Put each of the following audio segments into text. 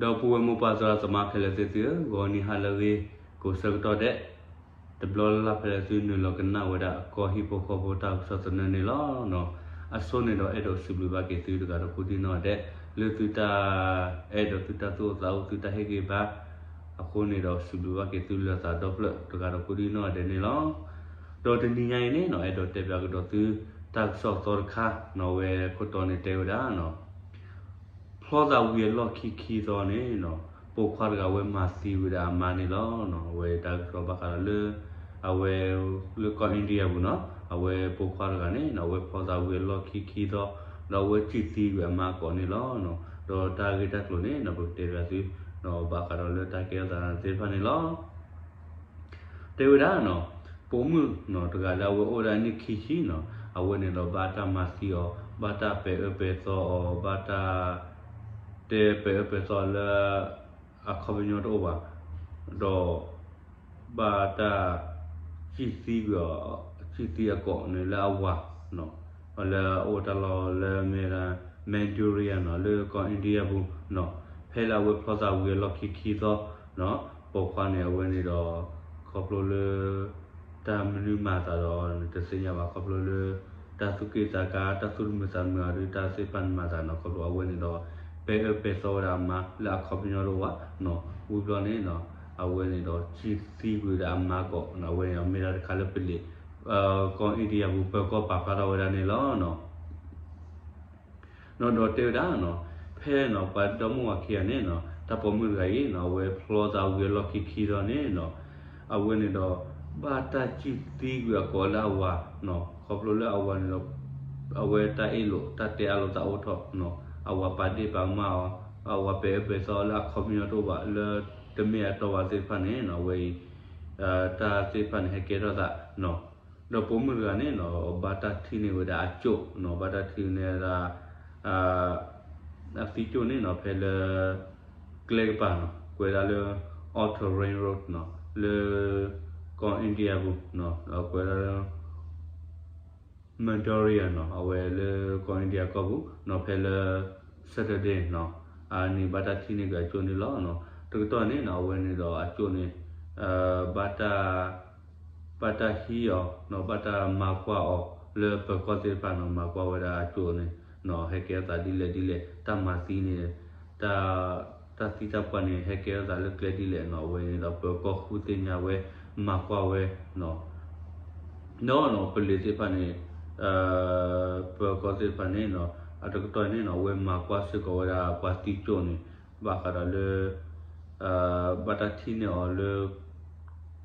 ဒီပုၢ်ဝဲၢ်မိၢ်ပၢ်သရၣ်သမါခဲလၢာ်သ့ၣ်သုဧၢ, ဂီၤနံၤဟါလၢအဂ့ၤ ကိးဆၢကတီၢ်ဒဲး, တဘျီလၢ်လၢ်ဖဲလၢသုနုာ်လီၤကနၣ်ဝဲဒၣ် ကီၢ်ဟံၣ်ဖိဃီဖိတၢ်ကစီၣ်သနၢၣ်န့ၣ်လီၤ. အဆိန့ၣ်ဒီးအဲၣ်ဒိးစံးဘျုးဘၣ်က့ၤသုတဂၤဒီးကိးဒံနီၢ်ဒဲး, လၢသုတၢ်အဲၣ်ဒီးသုတၢ်သူၣ်အိၣ်သးအိၣ် သုတၢ်ဟ့ၣ်ဂံၢ်ဘါအဃိန့ၣ်ဒီး စံးဘျုးဘၣ်က့ၤသုလၢသးဒီဖျၢၣ်တဂၤဒီးကိးဒံနီၢ်ဒဲးန့ၣ်လီၤ. ဒီးတနံၤညါအံၤန့ၣ်နီၤ အဲၣ်ဒိးတဲဘၣ်ကဒီးသု တၢ်ကစီၣ်သီတခါနီၤ ဝဲခိၣ်တီန့ၣ်တဲဝဲဒၣ်နီၤ ဖျီသးဝံၤအလီၢ်ခံခံသီန့ၣ်နီၤ ပိာ်ခွါတဂၤဝဲမၤသံဝဲဒၣ်အမါန့ၣ်လီၤ. အဝဲတၢ်ကစီၣ်ဘၣ်ဃးဒီးလၢ အဝဲ လၢကီၢ် India ပူၤနီၤ အဝဲပိာ်ခွါတဂၤန့ၣ်နီၤ အဝဲဖျီသးဝံၤအလီၢ်ခံခံသီ ဒီးအဝဲစံၣ်သံကွံာ်အမါကိးန့ၣ်လီၤ. ဒီးတၢ်ဂ့ၢ်တၢ်ကျိၤန့ၣ်နီၤ ပကတဲဘၣ်သု ဘၣ်ဃးဒီးလၢတၢ်ကဲထီၣ်သးသ့ၣ်တဖၣ်န့ၣ်လီၤ. တဲဝဲဒၣ်နီၤ ပိာ်မုၣ်နီၤ တဂၤလၢအဝဲအိၣ်ဝဲဒၣ်အနံၣ်ခံဆံနီၤ အဝဲန့ၣ်ဒီးဘၣ်တၢ်မၤသံအီၤ ဘၣ်တၢ်ပဲာ်အၢပဲာ်သီအီၤ ဘၣ်တၢ် တဲပဲာ်အၢပဲာ်သီအီၤလၢ အခီပညီတအိၣ်ဘၣ် ဒီး ဘၣ်တၢ် စံၣ်သံကွံာ်အီၤ စံၣ်သံအကိးန့ၣ်လၢအဝၤ လၢအအိၣ်တၢ်လီၢ်လၢမ့ၢ်ဒၣ် Mandurah နီၤ လၢကီၢ် India ပူၤနီၤ ဖဲလၢအဝဲဖျီသးဝံၤအလီၢ်ခံခံသီနီၤ ပိာ်ခွါန့ၣ် အဝဲန့ၣ်ဒီး ခီဖျိလၢ တၢ်မနုၤမၤသးဒီး တသ့ၣ်ညါဘၣ် ခီဖျိလၢ တၢ်သူၣ်က့ၣ်သးကါ တၢ်သူၣ်တမုာ်သးတမုာ်အီၤဒီး တၢ်သ့ၣ်တဖၣ်န့ၣ်မၤသးနီၤ ခီဖျိအဝဲန့ၣ်ဒီး ပဲအၢပဲသီဝဲဒၣ်အမါလၢအခီပညီတအိၣ်ဘၣ်နီၤ ဝံၤဘျီန့ၣ်နီၤ အဝဲန့ၣ်ဒီး စံၣ်သံကွံာ်ဝဲဒၣ်အမါကိးနီၤ အဝဲန့ၣ်ဒီးမ့ၢ်ဒၣ်တခါလၢပလံး ကီၢ် India ပူၤ ပၢၤကီၢ်ပာ်ဖျါထီၣ်ဝဲဒၣ်န့ၣ်လီၤ. နီၤ ဒီးတဲဝဲဒၣ်နီၤ ဖဲနီၤ ပှၤဒီမိၢ်ဝၤခံဂၤန့ၣ်နီၤ တၢ်ပိာ်မုၣ်တဂၤအံၤနီၤ အဝဲဖျီသးဝံၤအလီၢ်ခံခံသီန့ၣ်နီၤ အဝဲန့ၣ်ဒီး ဘၣ်တၢ်စံၣ်သံကွံာ်အကိးလၢအဝၤနီၤ ခီဖျိလၢအဝၤန့ၣ်ဒီး အဝဲတၢ်အ့ၣ်လိာ် တၢ်တဲအါလိာ်သးအိၣ်ထီၣ်နီၤ အဝၤပာ်ဒ့ၣ်ပာ်ကမၣ်အီၤ အဝၤပဲာ်အၢပဲာ်သီလၢအခီပညီတအိၣ်ဘၣ် လၢတမ့ၢ်အတီဘၣ်သ့ၣ်တဖၣ်န့ၣ်နီၤ အဝဲအံၤ တၢ်သ့ၣ်တဖၣ်န့ၣ် ဟဲကဲထီၣ်သးနီၤ ဒီးပိာ်မုၣ်တဂၤန့ၣ်နီၤ ဘၣ်တၢ်ထံၣ်န့ၢ်ဝဲဒၣ်အကၠိၣ်နီၤ ဘၣ်တၢ်ထံၣ်န့ၢ်ဝဲဒၣ် အသံကၠိၣ်န့ၣ်နီၤ ဖဲလၢ ကျဲကပၤနီၤ ကွဲးဒၣ်လၢ Outer Ring Road နီၤ လၢ ကီၢ် India ပူၤနီၤ ဒီးကွဲးဒၣ်လၢ Mandurah နီၤ အဝဲလၢကီၢ် India ကီၢ်ပူၤနီၤ ဖဲလၢ Saturday နီၤ အန့ၣ် ဘၣ်တၢ်ထံၣ်န့ၢ်က့ၤအကၠိၣ်န့ၣ်လီၤနီၤ တကတီၢ်န့ၣ်နီၤ အဝဲန့ၣ်ဒီးအကၠိၣ်န့ၣ် ဘၣ်တၢ် ဘၣ်တၢ်ဟံးအီၤနီၤ ဘၣ်တၢ်မၤကွၢ်အီၤလၢပၢၤကီၢ်သ့ၣ်တဖၣ်နီၤ မၤကွၢ်ဝဲဒၣ်အကၠိၣ်န့ၣ်နီၤ ဟဲကဲထီၣ်သးဒ်လဲၣ်ဒ်လဲၣ် တၢ်မၤသံန့ၣ် တၢ် တၢ်သံတၢ်ပှၢ်န့ၣ် ဟဲကဲထီၣ်သးလၢကျဲဒ်လဲၣ်နီၤ အဝဲန့ၣ်ဒီးပၢၤကီၢ်ဃုသ့ၣ်ညါဝဲ မၤကွၢ်ဝဲနီၤ နီၤနီၤ ပလံးသ့ၣ်တဖၣ်န့ၣ် ပၢၤကီၢ်သ့ၣ်တဖၣ်န့ၣ်နီၤ အတကတီၢ်န့ၣ်နီၤ အဝဲမၤကွၢ်စ့ၢ်ကီးဝဲဒၣ်ပှၤသံကၠိၣ်န့ၣ် ဘၣ်ဃးဒီးလၢ ဘၣ်တၢ်ထံၣ်န့ၢ်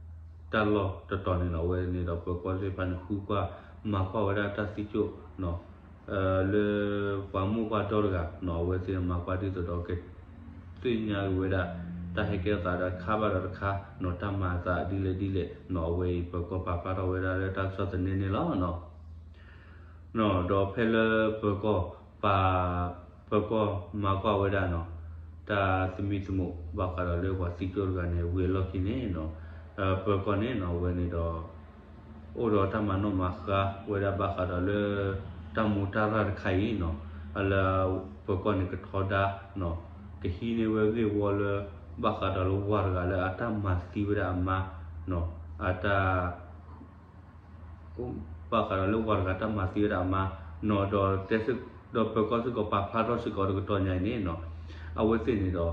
အီၤလၢ တၢ်လီၢ်တတီၤန့ၣ်နီၤ အဝဲန့ၣ်ဒီးပၢၤကီၢ်သ့ၣ်တဖၣ်န့ၣ် ဃုကွၢ်မၤကွၢ်ဝဲဒၣ်တၢ်သံကၠိၣ်နီၤ လၢပှၤမိၢ်ပှၢ်ဒီတဂၤနီၤ အဝဲသ့ၣ်မၤကွၢ်ဒ်သိးဒီးက သ့ၣ်ညါက့ၤဝဲဒၣ် တၢ်ဟဲကဲထီၣ်သးဒီးတခါဘၣ်ဒီးတခါနီၤ တၢ်မၤအသးဒ်လဲၣ်ဒ်လဲၣ်နီၤ အဝဲအံၤပၢၤကီၢ်ပာ်ဖျါထီၣ်ဝဲဒၣ်လၢတၢ်ကစီၣ်သန့န့ၣ်လီၤနီၤ ဒီးဖဲလၢပၢၤကီၢ်ပာ် ပၢၤကီၢ်မၤကွၢ်ဝဲဒၣ်နီၤ တၢ်သမံသမိးဘၣ်ဃးဒီးလၢပှၤသံကၠိၣ်တဂၤန့ၣ် ဝံၤအလီၢ်ခံန့ၣ်နီၤ ပၢၤကီၢ်န့ၣ်နီၤ အဝဲန့ၣ်ဒီး အိၣ်ဒီးတၢ်မၤနီၣ်မၤဃါဝဲဒၣ်ဘၣ်ဃးဒီးလၢ တၢ်မူးတၢ်ရၢ်တခါအံၤနီၤ အလၢပၢၤကီၢ်န့ၣ်ကထီဒါနီၤ ကဟံးန့ၢ်ဝဲဂ့ၢ်ဝီလၢ ဘၣ်ဃးဒီးလၢဝၤတဂၤလၢအတၢ်မၤသံဝဲဒၣ်အမါနီၤ အတၢ် ဘၣ်ဃးဒီးလၢဝၤတဂၤတၢ်မၤသံဝဲဒၣ်အမါနီၤ ဒီးတဲစ့ၢ် ဒီးပၢၤကီၢ်စ့ၢ်ကီးပာ်ဖျါထီၣ်စ့ၢ်ကီးတကတီၢ်ညါအံၤန့ၣ်နီၤ အဝဲသ့ၣ်န့ၣ်ဒီး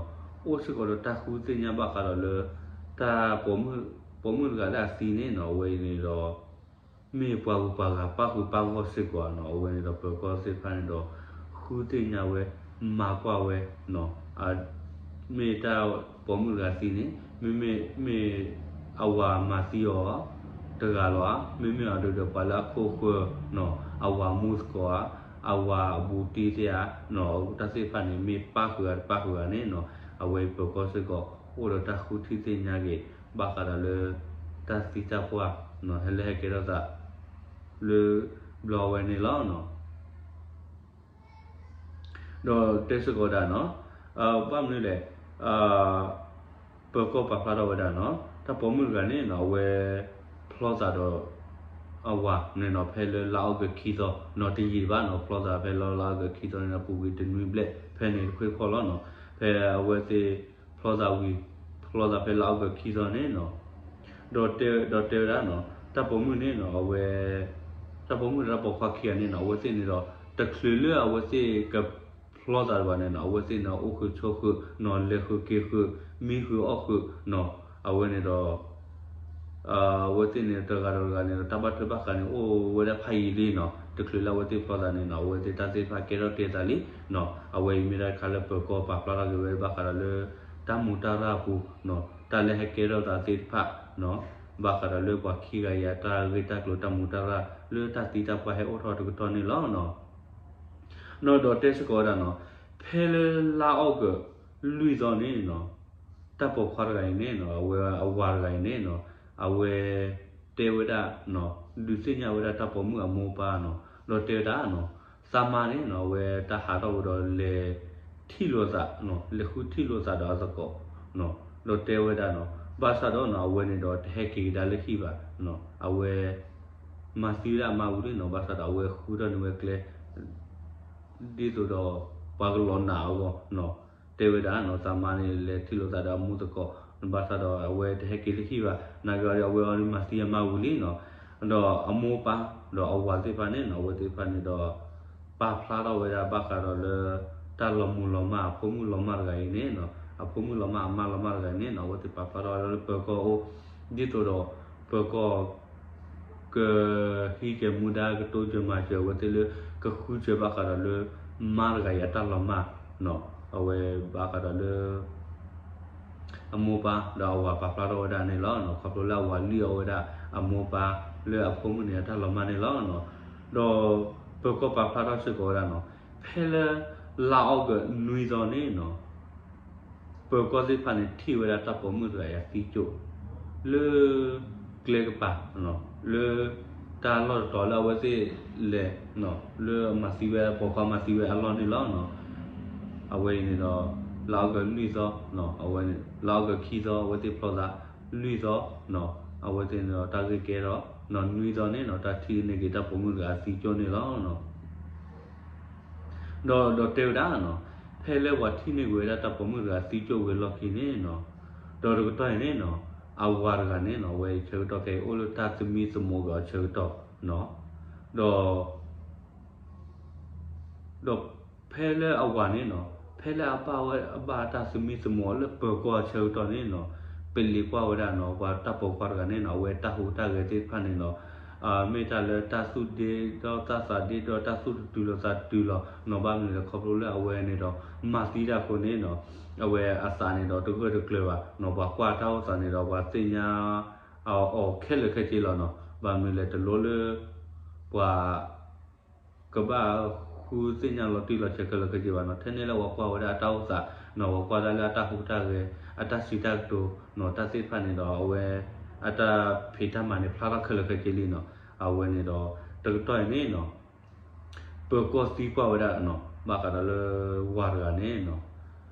အိၣ်စ့ၢ်ကီးဒီးတၢ်ဃုသ့ၣ်ညါဘၣ်ဃးဒီးလၢ တၢ်ပိာ်မုၣ် ပိာ်မုၣ်တဂၤလၢအသံန့ၣ်နီၤ အဝဲအံၤန့ၣ်ဒီး မ့ၢ်ပှၤဂုၤပှၤဂၤပၣ်ဃုာ်ပၣ်ဂီၢ်စ့ၢ်ကီးနီၤ အဝဲန့ၣ်ဒီးပၢၤကီၢ်သ့ၣ်တဖၣ်န့ၣ်ဒီး ဃုသ့ၣ်ညါဝဲ မၤကွၢ်ဝဲနီၤ မ့ၢ်တၢ်ပိာ်မုၣ်တဂၤသံန့ၣ် မ့မ့ၢ် မ့ၢ်အဝၤမၤသံအီၤ တဂၤလီၤဧါ မ့မ့ၢ်အဒိဒီးပှၤလၢအခိၣ်ဃၢၤနီၤ အဝၤမူသကိးဧါ အဝၤအဘူးတံၢ်သ့ၣ်ဧါနီၤ တၢ်သ့ၣ်တဖၣ်န့ၣ် မ့ၢ်ပၣ်ဃုာ်ဧါတပၣ်ဃုာ်ဧါန့ၣ်နီၤ အဝဲအံၤပၢၤကီၢ်စ့ၢ်ကီး အိၣ်ဒီးတၢ်ဃုထံၣ်သ့ၣ်ညါက့ၤ ဘၣ်ဃးဒီးလၢ တၢ်သံတၢ်ပှၢ်နီၤ ဟဲလၢဟဲကဲထီၣ်သး လၢ ဘျီဝဲန့ၣ်လီၤနီၤ ဒီးတဲစ့ၢ်ကီးဝဲဒၣ်နီၤ ဘၣ်မနုၤလဲၣ် ပၢၤကီၢ်ပာ်ဖျါထီၣ်ဝဲဒၣ်နီၤ တၢ်ပိာ်မုၣ်တဂၤန့ၣ်နီၤ အဝဲ ဖျီသးဒီး အဝၤန့ၣ်နီၤ ဖဲလၢလါအီကူးခံသီနီၤ တယံာ်ဘၣ်နီၤ ဖျီသးဖဲလၢလါအီကူးခံသီန့ၣ်နီၤ ပူၤကွံာ်တနွံဘျဲၣ် ဖဲန့ၣ်တခွ့ဖီၣ်လီၤနီၤ ဖဲအဝဲသ့ၣ်ဖျီသးဝံၤ, ဖျီသးဖဲလါအီကူးခံသီန့ၣ်နီၤ, ဒီးတဲဝဲဒၣ်နီၤ, တၢ်ပိာ်မုၣ်န့ၣ်နီၤ, အဝဲ တၢ်ပိာ်မုၣ်ဒီးတၢ်ပိာ်ခွါခံဂၤန့ၣ်နီၤ, အဝဲသ့ၣ်န့ၣ်ဒီး တချုးလၢအဝဲသ့ၣ်ကဖျီသးတဘၣ်န့ၣ်နီၤ, အဝဲသ့ၣ်န့ၣ်အိၣ်ဃုာ်ဆိးဃုာ်နီၤ, လဲၤဃုာ်က့ၤဃုာ်, မံဃုာ်အီၣ်ဃုာ်နီၤ, အဝဲန့ၣ်ဒီး အဝဲသ့ၣ်န့ၣ် တဂၤဒီးတဂၤန့ၣ်ဒီး တၢ်ဘၣ်ထွဲဘၣ်ဃးန့ၣ် အိၣ်ဝဲဒၣ်ဖးယံာ်လံနီၤ, တချုးလၢအဝဲသ့ၣ်ဖျီသးန့ၣ်နီၤ, အဝဲသ့ၣ်တၢ်သ့ၣ်တဖၣ်ကဲထီၣ်တဲသးလံနီၤ, အဝဲအံၤမ့ၢ်ဒၣ်တခါလၢပၢၤကီၢ်ပာ်ဖျါထီၣ်က့ၤဝဲဘၣ်ဃးဒီးလၢ တၢ်မူးတၢ်ရၢ်အပူၤနီၤ, တၢ်လၢဟဲကဲထီၣ်သးသ့ၣ်တဖၣ်နီၤ, ဘၣ်ဃးဒီးလၢပှၤခံဂၤအံၤအတၢ်ဂ့ၢ်တၢ်ကျိၤတၢ်မူးတၢ်ရၢ် လၢတၢ်သံတၢ်ပှၢ်ဟဲအိၣ်ထီၣ်တကတီၢ်န့ၣ်လီၤနီၤ. နီၤဒီးတဲစ့ၢ်ကီးဝဲဒၣ်နီၤ, ဖဲလၢလါအီကူးလွံၢ်သီန့ၣ်နီၤ, တၢ်ပိာ်ခွါတဂၤအံၤန့ၣ်နီၤ, အဝဲအဝၤတဂၤအံၤန့ၣ်နီၤ, အဝဲတဲဝဲဒၣ်နီၤ, ဒုးသ့ၣ်ညါဝဲဒၣ်တၢ်ပိာ်မုၣ်အမိၢ်ပၢ်နီၤ, ဒီးတဲဝဲဒၣ်နီၤ, သးမါန့ၣ်နီၤ, အဝဲတၢ်ဟးထီၣ်ဝဲဒီးလဲၤထံၣ်လိာ်သး, လဲၤဃုထံၣ်လိာ်သးဒီးအသကိး, ဒီးတဲဝဲဒၣ်နီၤ, ဘၣ်ဆၣ်ဒီးနီၤ, အဝဲန့ၣ်ဒီးတဟဲက့ၤကဒါလၢဟံၣ်ဘၣ်, အဝဲ မၤသံဝဲဒၣ်အမါဝံၤလံနီၤ, ဘၣ်ဆၣ်ဒီး အဝဲဃုထီၣ်န့ၢ်ဝဲကျဲ ဒ်သိးဒီး ပှၤကလီၤနာ်အဂီၢ်နီၤ, တဲဝဲဒၣ်နီၤ, သးမါန့ၣ် လဲၤထံၣ်လိာ်သးဒီးအမိၢ်သကိး, ဘၣ်ဆၣ်ဒီး အဝဲတဟဲက့ၤလၢဟံၣ်ဘၣ်, နာ်က့အဝဲအံၤမၤသံအမါဝံၤလံနီၤ, ဒီးအမိၢ်ပၢ် ဒီးအဝၤသ့ၣ်တဖၣ်န့ၣ်နီၤ, အဝဲသ့ၣ်တဖၣ်န့ၣ်ဒီး ပာ်ဖျါထီၣ်ဝဲဒၣ်ဘၣ်ဃးဒီးလၢ တၢ်လီၤမူၤလီၤမၢ် အဖိမုၣ်လီၤမၢ်တဂၤအံၤန့ၣ်နီၤ, အဖိမုၣ်လီၤမၢ်အမါလီၤမၢ်တဂၤအံၤန့ၣ်နီၤ, အဝဲသ့ၣ်ပာ်ဖျါထီၣ်ဝဲဒၣ်လၢပၢၤကီၢ်အိၣ်, ဒ်သိးဒီး ပၢၤကီၢ် ကဟံးကဲၤမူဒါ ကတိစၢၤမၤစၢၤအဝဲသ့ၣ်လၢ ကဃုစၢၤဘၣ်ဃးဒီးလၢ မါတဂၤအံၤအတၢ်လီၤမၢ်နီၤ, အဝဲဘၣ်ဃးဒီးလၢ အမိၢ်ပၢ်ဒီးအဝၤပာ်ဖျါထီၣ်ဝဲဒၣ်န့ၣ်လီၤ. ခီဖျိလၢအဝၤလွံၢ်အီၤဝဲဒၣ် အမိၢ်ပၢ်လၢအဖိမုၣ်န့ၣ်အတၢ်လီၤမၢ်န့ၣ်လီၤ. ဒီးပၢၤကီၢ်ပာ်ဖျါထီၣ်စ့ၢ်ကီးဝဲဒၣ်နီၤ, ဖဲလၢ လါအီကူးနွံသီန့ၣ်နီၤ ပၢၤကီၢ်သ့ၣ်တဖၣ်န့ၣ် ထံၣ်ဝဲဒၣ်တၢ်ပိာ်မုၣ်တဂၤအံၤအသံကၠိၣ် လၢ ကျဲကပၤ လၢ တၢ်လီၢ်တတီၤလၢအဝဲသ့ၣ်လဲၤ လၢမၤသံဝဲ ပိာ်ခွါမၤသံဝဲအလီၢ်န့ၣ်လီၤ. အဝဲအံၤန့ၣ်ဒီး လါအီကူးလွံၢ်သီ အဝဲန့ၣ် လါအီကူးခံသီ အဝဲသ့ၣ်ဖျီသး လွံၢ်သီ အဝဲသ့ၣ်န့ၣ်ဒီးတၢ်ဂ့ၢ်ကဲထီၣ် နွံသီန့ၣ်နီၤ တၢ်ထံၣ်န့ၢ်က့ၤတၢ်ပိာ်မုၣ်တဂၤအသံကၠိၣ်န့ၣ်လီၤ. ဒီး ဒီးတဲဝဲဒၣ်နီၤ, ဖဲလၢပှၤထံၣ်န့ၢ်က့ၤဝဲဒၣ်တၢ်ပိာ်မုၣ်တဂၤသံကၠိၣ်ဝံၤအလီၢ်ခံန့ၣ်နီၤ, ဒီးတကတီၢ်အံၤန့ၣ်နီၤ, အဝၤတဂၤန့ၣ်နီၤ အဝဲအံၤဆၢကတီၢ်ခဲအံၤအိၣ်လၢတၢ်သမံသမိးက့ၤအီၤဆၢကတီၢ်နီၤ, ဒီး ဒီးဖဲလၢအဝၤန့ၣ်နီၤ, ဖဲလၢအဘၣ်ဝဲ အဘၣ်တၢ်သမံသမိးအီၤလၢပၢၤကီၢ်အဆၢကတီၢ်န့ၣ်နီၤ, ပလံၤကွၢ်ဝဲဒၣ်နီၤ ပှၤတၢ်ပိာ်ခွါတဂၤန့ၣ်နီၤ အဝဲတၢ်ဟူးတၢ်ဂဲၤသ့ၣ်တဖၣ်န့ၣ်နီၤ, မ့ၢ်တၢ်လၢတၢ်သူၣ်ဒ့ဒီးတၢ်သးဒ့ဒီးတၢ်သူၣ်တတုၤလီၤသးတတုၤလီၤနီၤ, ဘၣ်မနုၤလဲၣ်ခီဖျိလၢအဝဲန့ၣ်ဒီး မၤသံတၢ်အဃိန့ၣ်နီၤ, အဝဲအသးန့ၣ်ဒီးတဂၢၢ်တကျၢၤဘၣ်နီၤ, ပှၤကွၢ်တၢ်အိၣ်သးန့ၣ်ဒီးပှၤသ့ၣ်ညါ အီၤခဲလၢာ်ခဲဆ့လီၤနီၤ, ဘၣ်မနုၤလဲၣ်တလိၣ်လၢ ပှၤ ကဘၣ်ဃုသ့ၣ်ညါလီၤတံၢ်လီၤဆဲးခဲလၢာ်ခဲဆ့ဘၣ်နီၤ, ထဲန့ၣ်လၢပှၤကွၢ်ဝဲဒၣ်အတၢ်အိၣ်သးနီၤ, ပှၤကွၢ်ဒၣ်လၢအတၢ်ဟူးတၢ်ဂဲၤ အတၢ်စံးတၢ်ကတိၤနီၤ, တၢ်သ့ၣ်တဖၣ်န့ၣ်ဒီးအဝဲ အတၢ်ဖံးတၢ်မၤန့ၣ်ဖျါထီၣ်ခဲလၢာ်ခဲဆ့လံနီၤ, အဝဲန့ၣ်ဒီး တကတီၢ်အံၤန့ၣ်နီၤ ပၢၤကီၢ်သံကွၢ်ဝဲဒၣ်နီၤ ဘၣ်ဃးဒီးလၢဝၤတဂၤန့ၣ်နီၤ,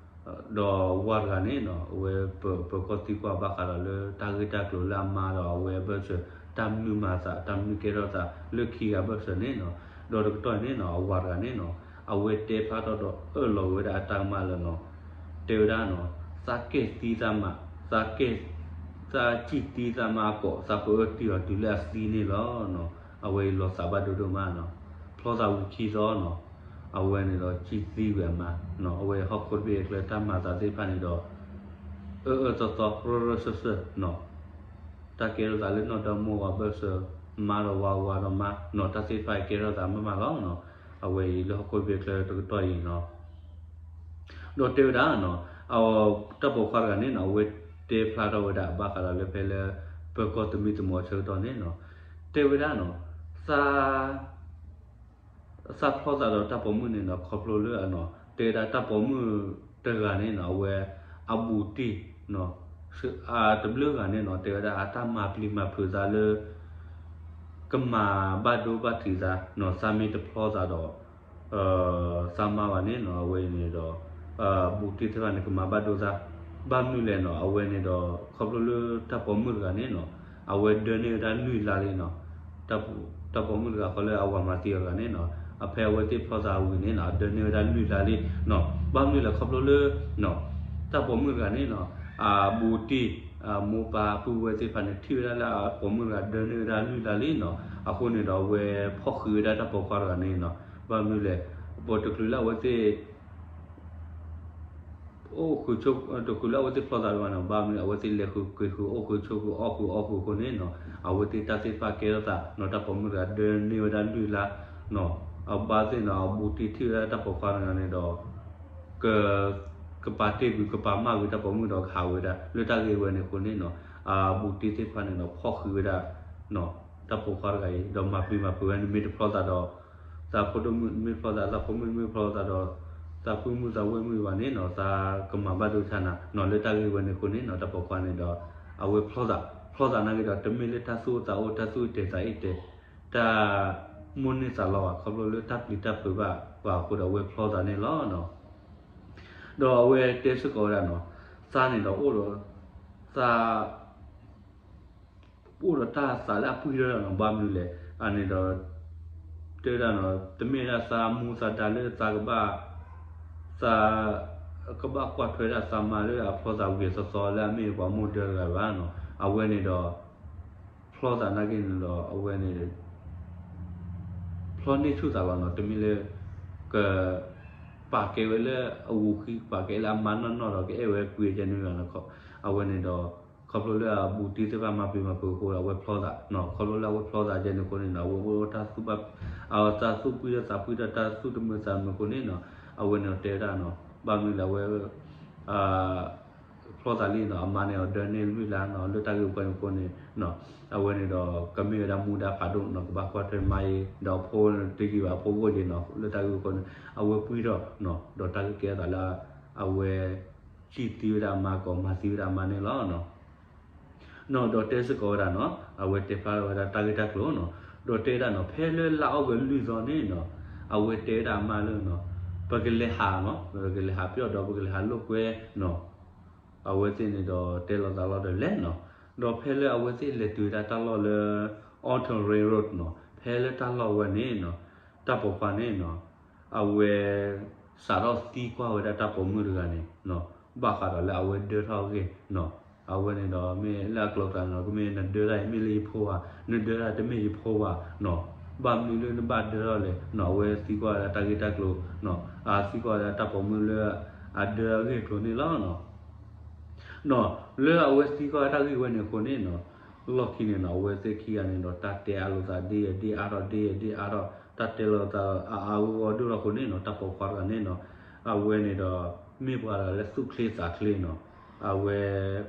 ဒီးဝၤတဂၤန့ၣ်နီၤ အဝဲပၢၤကီၢ်သံကွၢ်ဘၣ်ဃးဒီးလၢတၢ်ဂ့ၢ်တၢ်ကျိၤလၢအမါဒီးအဝဲအဘၢၣ်စၢၤ တၢ်မနုၤမၤသး တၢ်မနုၤကဲထီၣ်သးလၢခံဂၤအဘၢၣ်စၢၤန့ၣ်နီၤ, ဒီးတကတီၢ်အံၤန့ၣ်နီၤ အဝၤတဂၤန့ၣ်နီၤ အဝဲတဲဖျါထီၣ်ဒီးအၢၣ်လီၤက့ၤဝဲဒၣ်အတၢ်ကမၣ်လၢနီၤ, တဲဝဲဒၣ်နီၤ သးကဲၢ်သံသးမး သးကဲၢ် သးစံၣ်သံသးမးအကိာ် သးပအၢတံၢ်အီၤတုၤလၢအသံန့ၣ်လီၤနီၤ, အဝဲအံၤလီၤသးဘၣ်ဒိဒိၣ်မးနီၤ, ဖျီသးဝံၤခံသီနီၤ, အဝဲန့ၣ်ဒီးစံၣ်သံဝံၤအမါနီၤ, အဝဲဟီၣ်ခိၣ်တဘ့ၣ်အကျဲတၢ်မၤသးသ့ၣ်တဖၣ်န့ၣ်ဒီး အၢအၢသီသီ ရၢရၢစၢၢ်စၢၢ်နီၤ, တၢ်ကဲထီၣ်သးလၢနီၢ်ဒီမါဝၤဘၢၣ်စၢၤ မါဒီးဝၤ ဝၤဒီးမါနီၤ, တၢ်သ့ၣ်တဖၣ်ကဲထီၣ်သးမးမးလီၤနီၤ, အဝဲအံၤလၢဟီၣ်ခိၣ်တဘ့ၣ်အကျဲတကတီၢ်အံၤနီၤ ဒီးတဲဝဲဒၣ်နီၤ, တၢ်ပိာ်ခွါတဂၤန့ၣ်နီၤ အဝဲတဲဖျါထီၣ်ဝဲဒၣ်ဘၣ်ဃးဒီးလၢဖဲလၢ ပၢၤကီၢ်သမံသမိးအဆၢကတီၢ်န့ၣ်နီၤ, တဲဝဲဒၣ်နီၤ, သး သးဖျီသးဒီးတၢ်ပိာ်မုၣ်န့ၣ်နီၤ ခီဖျိလၢအနီၤ တဲဝဲဒၣ်တၢ်ပိာ်မုၣ်တဂၤန့ၣ်နီၤ အဝဲ အဘူးတံၢ်နီၤ တဘျုးဂၤန့ၣ်နီၤ တဲဝဲဒၣ်အတၢ်မၤပျံၤမၤဖုးသးလၢ ကမၤဘၣ်ဒိဘၣ်ထံးသးနီၤ သးမ့ၢ်တဖျီသးဒီး သးမါဘၣ်န့ၣ်နီၤ အဝဲအံၤန့ၣ်ဒီး ဘူးတံၢ်သ့ၣ်တဖၣ်န့ၣ် ကမၤဘၣ်ဒိသး ဘၣ်မနုၤလဲၣ်နီၤ အဝဲန့ၣ်ဒီး ခီဖျိလၢတၢ်ပိာ်မုၣ်တဂၤန့ၣ်နီၤ အဝဲဒၢန့ၢ်ဝဲဒၣ်လွံၢ်လါလံနီၤ တၢ်ပိာ်မုၣ်တဂၤဃီလၢအဝၤမၤသံအီၤတဂၤန့ၣ်နီၤ အဖဲအဝဲသ့ၣ်ဖျီသးဝံၤန့ၣ်နီၤ အဒၢန့ၢ်ဝဲဒၣ်လွံၢ်လါလံနီၤ ဘၣ်မနုၤလဲၣ်ခီဖျိလၢနီၤ တၢ်ပိာ်မုၣ်တဂၤန့ၣ်နီၤ, အဘူးတံၢ် မိၢ်ပၢ်ပုၢ်ဝဲၢ်သ့ၣ်တဖၣ်န့ၣ် ထံၣ်ဝဲဒၣ်လၢအပိာ်မုၣ်တဂၤဒၢန့ၢ်ဝဲဒၣ်လွံၢ်လါလံနီၤ. အဃိန့ၣ်ဒီး အဝဲဖီၣ်ဃံးဝဲဒၣ်တၢ်ပိာ်ခွါတဂၤန့ၣ်နီၤ. ဘၣ်မနုၤလဲၣ်, ပတချုးလၢအဝဲသ့ၣ် အိၣ်ဃုာ်ဆိး တချုးလၢအဝဲသ့ၣ်ဖျီသးတဘၣ်နီၤ, ဘၣ်မနုၤအဝဲသ့ၣ်လဲၤဃုာ်က့ၤဃုာ် အိၣ်ဃုာ်ဆိးဃုာ် အီၣ်ဃုာ်အီဃုာ်အဃိန့ၣ်နီၤ, အဝဲသ့ၣ်တၢ်သ့ၣ်တဖၣ်ကဲထီၣ်သးနီၤ, တၢ်ပိာ်မုၣ်တဂၤဒၢန့ၢ်ဝဲဒၣ်လွံၢ်လါနီၤ. အဘၣ်သ့ၣ်နီၤ အဘူးတံၢ်ထံၣ်ဝဲဒၣ်တၢ်ပိာ်ခွါတဂၤန့ၣ်ဒီး က ကပာ်တ့ၢ်ကွံာ် ကပာ်မၢ်ကွံာ်တၢ်ပိာ်မုၣ်ဒီးကဟးဝဲဒၣ် လၢတၢ်ဂ့ၢ်ဝဲန့ၣ်အဃိန့ၣ်နီၤ, အဘူးတံၢ်သ့ၣ်တဖၣ်န့ၣ်ဒီး ဖီၣ်ဃံးဝဲဒၣ် တၢ်ပိာ်ခွါတဂၤအံၤ ဒီးမၤပျံၤမၤဖုးဝဲန့ၣ် မ့ၢ်တဖျီသးဒီး သးဖိဒိၣ်မုၣ်မ့ၢ်တဖျီသး သးဖိမုၣ်မ့ၢ်တဖျီသးဒီး သးပုၢ်မုၣ်သးဝဲၢ်မုၣ်ဘၣ်န့ၣ်နီၤ, သးကမၤဘၣ်ဒိဆါနၤနီၤ, လၢတၢ်ဂ့ၢ်ဝဲန့ၣ်အဃိန့ၣ်နီၤ, တၢ်ပိာ်ခွါန့ၣ်ဒီး အဝဲဖျီသး ဖျီသးနာ်က့ဒီး တမ့ၢ်လၢတၢ်သူၣ်အိၣ်သးအိၣ် တၢ်သူၣ်အ့ၣ်တဲာ်သးအ့ၣ်တဲာ် တၢ်မိၣ်န့ၢ်သးလီဘၣ်, ခီဖျိလၢတၢ်ပျံၤတၢ်ဖုးဘၣ်ပှၤအဃိဒီး အဝဲဖျီသးန့ၣ်လီၤနီၤ. ဒီးအဝဲတဲစ့ၢ်ကီးဝဲဒၣ်နီၤ, သးန့ၣ်ဒီးအိၣ်ဒီး သး အိၣ်ဒီးတၢ်သးလၢအပှံၢ်ထီၣ်ဒၣ်နီၤ, ဘၣ်မနုၤလဲၣ်, အန့ၣ်ဒီး တဲဝဲဒၣ်နီၤ, တမ့ၢ်ဒၣ်သးမူသးဒါလၢသးကဘၣ် သး ကဘၣ်ကွၢ်ထွဲဒၣ်သးမါလၢအဖျီသးဂ့ၤသီသီလၢအမ့ၢ်ပှၤမိၢ်ဒၢတဂၤဘၣ်နီၤ, အဝဲန့ၣ်ဒီး ဖျီသးနာ်က့န့ၣ်ဒီး အဝဲန့ၣ် ဖျီန့ၢ်ဆူၣ်သးလီၤနီၤ, တမ့ၢ်လၢ က ပာ်ကဲဝဲလၢအဂူၤဃံ ပာ်ကဲလၢအမါနီၢ်နီၢ်ဒီး ကအဲၣ်ဝဲကွံာ်ကဲန့ၣ်လီၤနီၤ, အဝဲန့ၣ်ဒီး ခီဖျိလၢအဘူးတံၢ်သ့ၣ်တဖၣ်မၤပျံၤမၤဖုးအဃိ အဝဲဖျီသးနီၤ, ခီဖျိလၢအဝဲဖျီသးကဲန့ၣ်အဃိန့ၣ်နီၤ, အဝဲအိၣ်တၢ်သူၣ်ဘၣ် အတၢ်သူၣ်ပှံၢ်ဒီးသးပှံၢ်ဒီးတၢ်သူၣ်တမုာ်သးတမုာ်အဃိန့ၣ်နီၤ, အဝဲန့ၣ်တဲဝဲဒၣ်နီၤ, ဘၣ်မနုၤလဲၣ်အဝဲ ဖျီသးလံနီၤ, အမါန့ၣ်အီၤဒၢန့ၢ်လွံၢ်လါနီၤ, လၢတၢ်ဂ့ၢ်ဝဲန့ၣ်အဃိန့ၣ် အဝဲန့ၣ်ဒီး ကမ့ၢ်ဝဲဒၣ်မူဒါဖးဒိၣ်နီၤ, ကဘၣ်ကွၢ်ထွဲမါအံၤ ဒီးအဖိတယံာ်ဘၣ် အဖိဂိၢ်က့ၤနီၤ, လၢတၢ်ဂ့ၢ်အဃိန့ၣ် အဝဲပှံၢ်ထီၣ်နီၤ, ဒီးတၢ်ဂ့ၢ်ကဲထီၣ်သးလၢ အဝဲ စံၣ်သံဝဲဒၣ်အမါကီး မၤသံဝဲဒၣ်အမါန့ၣ်လီၤ. နီၤ ဒီးတဲစ့ၢ်ကီးဝဲဒၣ်နီၤ, အဝဲတဲဖျါထီၣ်ဝဲဒၣ်တၢ်ဂ့ၢ်တၢ်ကျိၤနီၤ, ဒီးတဲဝဲဒၣ်နီၤ, ဖဲလၢလါအီကူးလွံၢ်သီန့ၣ်နီၤ, အဝဲတဲဝဲဒၣ်အမါလၢနီၤ, ပကလဲၤဟးနီၤ, ပကလဲၤဟးပျီၢ်ဒီး ပကလဲၤဟးလိာ်ကွဲနီၤ, အဝဲသ့ၣ်န့ၣ်ဒီးတဲလီၤသးလီၤဒီးလဲၤနီၤ, ဒီးဖဲလၢအဝဲသ့ၣ်လဲၤတုၤဝဲဒၣ်တၢ်လီၢ်လၢ Outer Ring Road နီၤ, ဖဲလၢတၢ်လီၢ်ဝဲန့ၣ်နီၤ, တၢ်ပိာ်ခွါန့ၣ်နီၤ အဝဲ စးထီၣ်သံကွၢ်ဝဲဒၣ်တၢ်ပိာ်မုၣ်တဂၤန့ၣ်နီၤ, ဘၣ်ဃးဒီးလၢအဝဲဒၢထီၣ်အဂ့ၢ်နီၤ, အဝဲန့ၣ်ဒီးမ့ၢ်လၢအကျိၤကျါန့ၣ်နီၤ, ကမ့ၢ်နဒၢတၢ်အံၤမ့ၢ်လၢယဖိဧါ, နဒၢတၢ်တမ့ၢ်ယဖိဘၣ်နီၤ, ဘၣ်မနုၤလၢနဘၣ်ဒၢထီၣ်လဲၣ်နီၤ, အဝဲသံကွၢ်ဝဲဒၣ်တၢ်ဂ့ၢ်တၢ်ကျိၤနီၤ, အသံကွၢ်ဝဲဒၣ်တၢ်ပိာ်မုၣ်လၢ အဒၢအဂ့ၢ်အကျိၤန့ၣ်လီၤနီၤ. နီၤ လၢအဝဲသံကွၢ်တၢ်ဂ့ၢ်ဝဲန့ၣ်အဃိန့ၣ်နီၤ, လီၢ်ခံန့ၣ်နီၤ အဝဲသ့ၣ်ခံဂၤန့ၣ်ဒီး တၢ်တဲအါလိာ်သးဒ်ယဲၢ်ဒ်အါထီၣ် ဒ်ယဲၢ်ဒ်အါထီၣ် တၢ်တဲလိာ်သးအါအါဂီၢ်ဂီၢ်ဒိၣ်ထီၣ်အဃိန့ၣ်နီၤ, တၢ်ပိာ်ခွါတဂၤန့ၣ်နီၤ အဝဲန့ၣ်ဒီး မ့ၢ်ပှၤတဂၤလၢသူၣ်ချ့သးချ့နီၤ, အဝဲ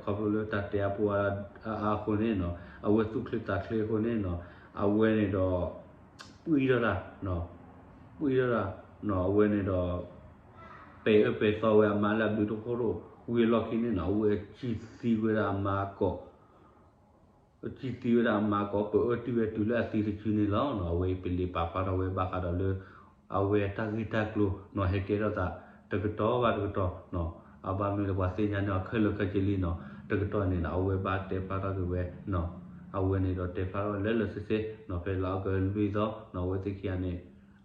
ခီဖျိလၢတၢ်တဲအါပူၤအါအါအဃိန့ၣ်နီၤ, အဝဲသူၣ်ချ့သးချ့အဃိန့ၣ်နီၤ, အဝဲန့ၣ်ဒီး ပှံၢ်ထီၣ်တၢ် ပှံၢ်ထီၣ်တၢ် အဝဲန့ၣ်ဒီး ပဲာ်အၢပဲာ်သီဝဲအမါလၢအဘျုးတဖၣ်ရိၣ် ဝံၤအလီၢ်ခံန့ၣ်နီၤ အဝဲစံၣ်သံဝဲဒၣ်အမါကီး စံၣ်သံဝဲဒၣ်အမါကီး ပၢၢ်အၢတုၤဝဲတုၤလၢအသံတစုန့ၣ်လီၤနီၤ. အဝဲအံၤပလံာ်ပာ်ဖျါထီၣ်ဝဲဘၣ်ဃးဒီးလၢ အဝဲတၢ်ဂ့ၢ်တၢ်ကျိၤနီၤ ဟဲကဲထီၣ်သး တကတီၢ်ဘၣ်တကတီၢ်နီၤ. အဘၣ်မနုၤလၢပှၤသ့ၣ်ညါန့ၢ်အီၤခဲလၢာ်ခဲဆ့လံနီၤ. တကတီၢ်န့ၣ်နီၤ အဝဲဘၣ်တဲဖျါထီၣ်က့ၤဝဲနီၤ. အဝဲန့ၣ်ဒီးတဲဖျါထီၣ်လၢလၢဆ့ဆ့နီၤ ဖဲလါအီကူးလွံၢ်သီနီၤ အဝဲသ့ၣ်ခံဂၤန့ၣ်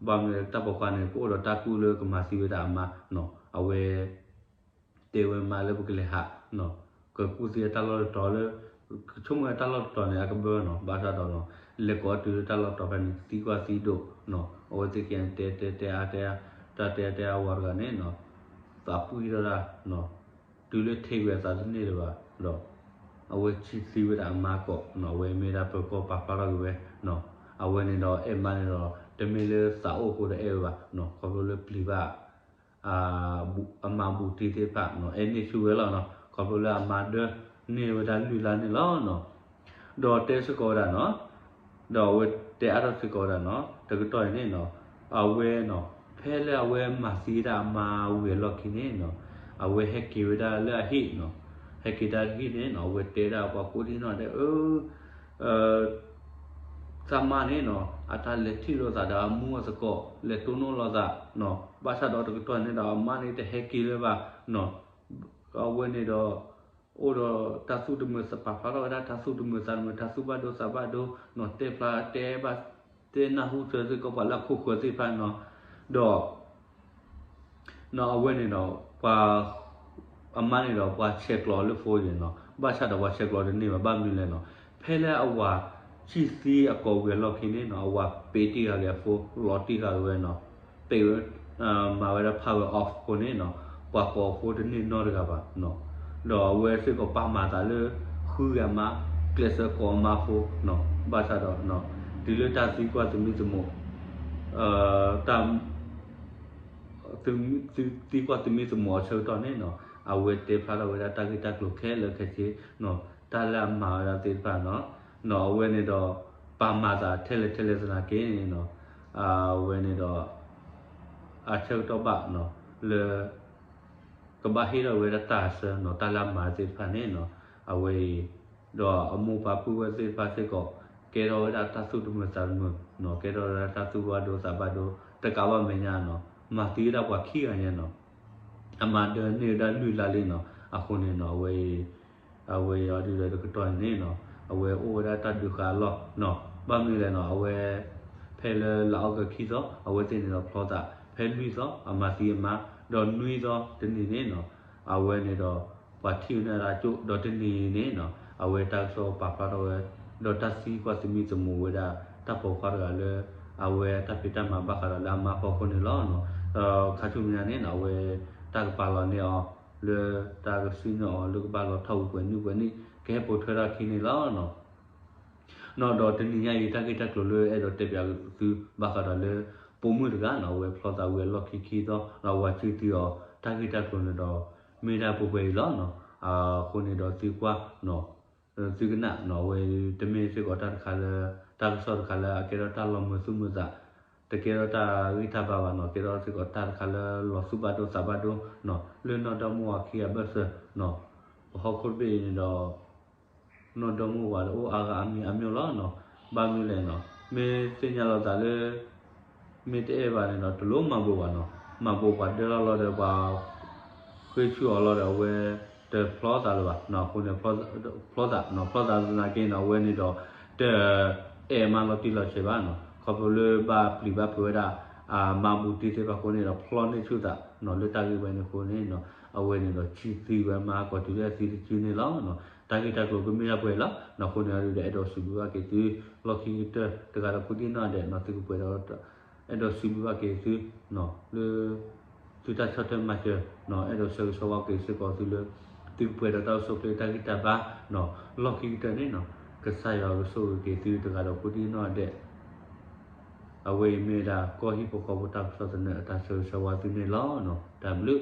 ဘၣ်မနုၤလၢတၢ်ပိာ်ခွါန့ၣ် ကအိၣ်ဒီးတၢ်ကူၣ်လၢကမၤသံဝဲဒၣ်အမါနီၤ. အဝဲ တဲဝဲမါလၢပကလဲၤဟးနီၤ ကကူၣ်သံတၢ်လီၢ်တတီၤလၢ ကဆိကမိၣ်ဝဲတၢ်လီၢ်တတီၤန့ၣ် အကဘၢနီၤ ဘၣ်ဆၣ်ဒီးနီၤ လဲၤကိးအီၤတုၤလၢတၢ်လီၢ်တတီၤဖဲန့ၣ် သံကွၢ်သံဒိၣ်နီၤ. အဝဲသ့ၣ်ခံဂၤန့ၣ် တဲတဲတဲအါတဲအါ တၢ်တဲအါတဲအါဝဲတဂၤန့ၣ်နီၤ သးပှံၢ်ထီၣ်တၢ်နီၤ တုၤလၢထံၣ်ဝဲအသးတန့ၢ်လၢၤဘၣ်ဒီး အဝဲစံၣ်သံဝဲဒၣ်အမါကီးနီၤ အဝဲမ့ၢ်ဒၣ်ပၢၤကီၢ်ပာ်ဖျါထီၣ်က့ၤဝဲနီၤ. အဝဲန့ၣ်ဒီးအဲၣ်မါန့ၣ်ဒီး တမ့ၢ်လၢသးအိၣ်အဃိဒီးအဲၣ်ဝဲဘၣ်နီၤ ခီဖျိလၢပျံၤဘၣ် အမါဘူးတံၢ်သ့ၣ်တဖၣ်နီၤ အဲၣ်န့ၢ်ဆူၣ်ဝဲလီၤနီၤ ခီဖျိလၢအမါဒၢန့ၢ်ဝဲဒၣ်လွံၢ်လါန့ၣ်လီၤနီၤ. ဒီးတဲစ့ၢ်ကီးဝဲဒၣ်နီၤ ဒီးအဝဲတဲအါထီၣ်စ့ၢ်ကီးဝဲဒၣ်နီၤ တကတီၢ်အံၤန့ၣ်နီၤ အဝဲနီၤ ဖဲလၢအဝဲမၤသံဝဲဒၣ်အမါဝံၤအလီၢ်ခံန့ၣ်နီၤ အဝဲဟဲက့ၤဝဲဒၣ်လၢအဟံၣ်နီၤ ဟဲက့ၤတၢ်ဟံၣ်န့ၣ်နီၤ အဝဲတဲဒၣ်ပှၤကိးဒံနီၤဒီး အၢ သးမါန့ၣ်နီၤ အတၢ်လဲၤထံၣ်လိာ်သးဒီးအမူအသကိး လဲၤတိၢ်နီၣ်လိာ်သးနီၤ ဘၣ်ဆၣ်ဒီးတကတီၢ်န့ၣ်ဒီးအမါန့ၣ်တဟဲက့ၤလၢၤဘၣ်နီၤ အဝဲန့ၣ်ဒီး အိၣ်ဒီးတၢ်သူၣ်တမုာ်သး ပာ်ဖျါထီၣ်ဝဲဒၣ်တၢ်သူၣ်တမုာ်သးတမုာ် တၢ်သူၣ်ဘၣ်ဒိသးဘၣ်ဒိနီၤ တဲဖျါတဲဘၣ် တဲနၢ်ဟူစၢၤစ့ၢ်ကီးပှၤလၢအခိၣ်ဃၢၤသ့ၣ်တဖၣ်နီၤ ဒီး နီၤ အဝဲန့ၣ်ဒီး ပှၤ အမါန့ၣ်ဒီးပှၤဆဲးကျိးအီၤလၢ phone န့ၣ်နီၤ, ဘၣ်ဆၣ်ဒီးပှၤဆဲးကျိးတန့ၢ်ဘၣ်, ဘၣ်မနုၤလဲၣ်နီၤ, ဖဲလၢအဝၤဆံၣ်သံအကိးဝံၤအလီၢ်ခံန့ၣ်နီၤ, အဝၤပ့ၤတံၢ်ဃာ်က့ၤအ phone လီၤတံၢ်ဃာ်က့ၤဝဲနီၤ, ပ့ၤဝဲ မၤဝဲဒၣ် power off အဃိန့ၣ်နီၤ, ပှၤကိးအ phone တန့ၢ်နီတဂၤဘၣ်နီၤ, ဒီးအဝဲစ့ၢ်ကီးပာ်မၤသးလၢ ဃုဂၤမါ ကျဲးစၢးကိးအမါ phone နီၤ, ဘၣ်ဆၣ်ဒီး တုၤလၢတၢ်သံကွၢ်သမံသမိး တၢ် သံကွၢ်သမံသမိးအဆၢကတီၢ်န့ၣ်နီၤ, အဝဲတဲဖျါထီၣ်ဝဲဒၣ်တၢ်ဂ့ၢ်တၢ်ကျိၤခဲလၢာ်ခဲဆ့နီၤ, တၢ်လၢအမၤဝဲဒၣ်သ့ၣ်တဖၣ်နီၤ, နီၤ အဝဲန့ၣ်ဒီး ပာ်မၤသးထဲလဲၣ်ထဲလဲၣ်သနာ်က့န့ၣ်နီၤ, အဝဲန့ၣ်ဒီး အဆၢကတီၢ်ဘၣ်နီၤ, လၢ ကဘၣ်ဟ့ၣ်ထီၣ်ဝဲဒၣ်တၢ်အဆၢနီၤ, တၢ်လၢအမၤသ့ၣ်တဖၣ်န့ၣ်နီၤ, အဝဲအံၤ ဒီးအမိၢ်ပၢ်ပုၢ်ဝဲၢ်သ့ၣ်တဖၣ်စ့ၢ်ကီး ကဲထီၣ်ဝဲဒၣ်တၢ်သူၣ်တမုာ်သးတမုာ်နီၤ, ကဲထီၣ်ဝဲဒၣ်တၢ်သူၣ်ဘၣ်ဒိသးဘၣ်ဒိ, တကးဘၣ်မဲာ်ညါနီၤ, မၤသံဝဲဒၣ်ပှၤခံဂၤညါနီၤ, အမၤဒၢန့ၢ်ဝဲဒၣ်လွံၢ်လါလံနီၤ, အဃိန့ၣ်နီၤ, အဝဲအံၤ အဝဲအံၤအီၤဒုးဒီးတကတီၢ်န့ၣ်နီၤ, အဝဲအိၣ်ဝဲဒၣ်တၢ်ဒုးဃာ်အလီၢ်နီၤ, ဘၣ်မနုၤလဲၣ်နီၤ, အဝဲ ဖဲလၢလါအီကူးခံသီ အဝဲသ့ၣ်န့ၣ်ဒီးဖျီသး, ဖဲလွံၢ်သီ အမၤသံအမါ, ဒီးနွံသီတနံၤန့ၣ်နီၤ, အဝဲန့ၣ်ဒီး ပှၤထံၣ်ဝဲဒၣ်အကၠိၣ်, ဒီးတနံၤန့ၣ်နီၤ, အဝဲတၢ်ကစီၣ်ပာ်ဖျါထီၣ်ဝဲ, ဒီးတၢ်သံကွၢ်သမံသမိးဝဲဒၣ် တၢ်ပိာ်ခွါတဂၤလၢ အဝဲတၢ်ဖံးတၢ်မၤဘၣ်ဃးဒီးလၢအမါဖီခိၣ်န့ၣ်လီၤနီၤ, ဒီးခါဆူညါန့ၣ်နီၤ, အဝဲ တၢ်ကပာ်လီၤန့ၢ်အီၤ လၢတၢ်ကစံၣ်ညီၣ်အီၤလၢကဘၣ်လီၤထီၣ်ဝံၤပှဲၤနံၣ်ပှဲၤနံၣ် ကဟဲပိာ်ထွဲထီၣ်အခံန့ၣ်လီၤနီၤ. နီၤ ဒီးတနံၤညါအံၤ တၢ်ဂ့ၢ်တၢ်ကျိၤလၢအဲၣ်ဒိးတဲပၠးသုဘၣ်ဃးဒီးလၢ ပိာ်မုၣ်တဂၤနီၤ အဝဲဖျီသးဝံၤအလီၢ်ခံခံသီ ဒီးအဝၤစုသံအီၤ တၢ်ဂ့ၢ်တၢ်ကျိၤန့ၣ်ဒီး မ့ၢ်ဒၣ်ပှဲၤပှဲၤအံၤလီၤနီၤ. အဃိန့ၣ်ဒီးသုကွၢ်နီၤ သုကနၣ်နီၤ အဝဲတမ့ၢ်စ့ၢ်ကီးတၢ်တခါလၢ တၢ်ကစီၣ်တခါလၢအကဲထီၣ်တၢ်လီၤမုာ်သူၣ်မုာ်သး တကဲထီၣ်တၢ်ဂံၢ်တၢ်ဘါဘၣ်နီၤ ကဲထီၣ်စ့ၢ်ကီးတၢ်တခါလၢလီၤသူၣ်ဘၣ်ဒိသးဘၣ်ဒိနီၤ လၢနီၢ်ဒီမါဝၤခံဂၤအဘၢၣ်စၢၤနီၤ ပဟီၣ်ခိၣ်တဘ့ၣ်အံၤန့ၣ်ဒီး နီၢ်ဒီမါဝၤတအိၣ်အါဂၤအါမံၤအါမျိၤလီၤနီၤ. ဘၣ်မနုၤလဲၣ်နီၤ မ့ၢ်သ့ၣ်ညါလီၤသးလၢ မ့ၢ်တအဲၣ်ဘၣ်န့ၣ်ဒီး တလိၣ်မၤဘိးဘၣ်နီၤ. မၤဘိးပှၤဒၢလီၤလီၤဒီး ပှၤဃ့ဆူအီၤလီၤဒီး အဝဲတဖျီသးလၢၤဘၣ်နီၤ. အဃိန့ၣ် ဖျီသး, ဖျီသးနီၤ ဖျီသးသနာ်က့န့ၣ် အဝဲန့ၣ်ဒီး တအဲၣ်မါလီၤတံၢ်လီၤဆဲးဘၣ်နီၤ. ခီဖျိလၢဘၣ်ပျံၤဘၣ်ဖုးဝဲဒၣ် အမါဘူးတံၢ်သ့ၣ်တဖၣ်အဃိန့ၣ်ဒီး ဖျီန့ၢ်ဆူၣ်သးနီၤ လၢတၢ်ဂ့ၢ်ဝဲန့ၣ်အဃိန့ၣ်နီၤ အဝဲန့ၣ်ဒီး ဆံသံဝဲမါကီးတုၤလၢအသံတစုန့ၣ်လီၤနီၤ. တၢ်ဂ့ၢ်တၢ်ကျိၤကမ့ၢ်ဒၣ်ပှဲၤလီၤနီၤ. အဃိန့ၣ်ဒီး အဲၣ်ဒိးစံးဘျုးဘၣ်က့ၤသု လီၢ်ခံကတၢၢ်တဂၤဒီး ကိးဒံနီၢ်ဒဲးနီၤ သုကပှဲၤဒီး အဲၣ်ဒိးစံးဘျုးဘၣ်က့ၤသုနီၤ လၢ သုတၢ်ဆီၣ်ထွဲမၤစၢၤနီၤ အဲၣ်ဒိးဆၢဂ့ၤဆၢဝါက့ၤစ့ၢ်ကီးသုလၢ သုကပှဲၤဒီးတၢ်အိၣ်ဆူၣ်အိၣ်ချ့တၢ်ဂံၢ်တၢ်ဘါနီၤ လီၢ်ခံကတၢၢ်န့ၣ်နီၤ ကစၢ်ယွၤကဆိၣ်ဂ့ၤက့ၤသုတဂၤဒီး ကိးဒံနီၢ်ဒဲး အဝဲအံၤမ့ၢ်ဝဲဒၣ် ကီၢ်ဟံၣ်ဖိဃီဖိတၢ်ကစီၣ်သနၢၣ်အတၢ်ဆၢဂ့ၤဆၢဝါသုန့ၣ်လီၤ. တၢ်ဘျုး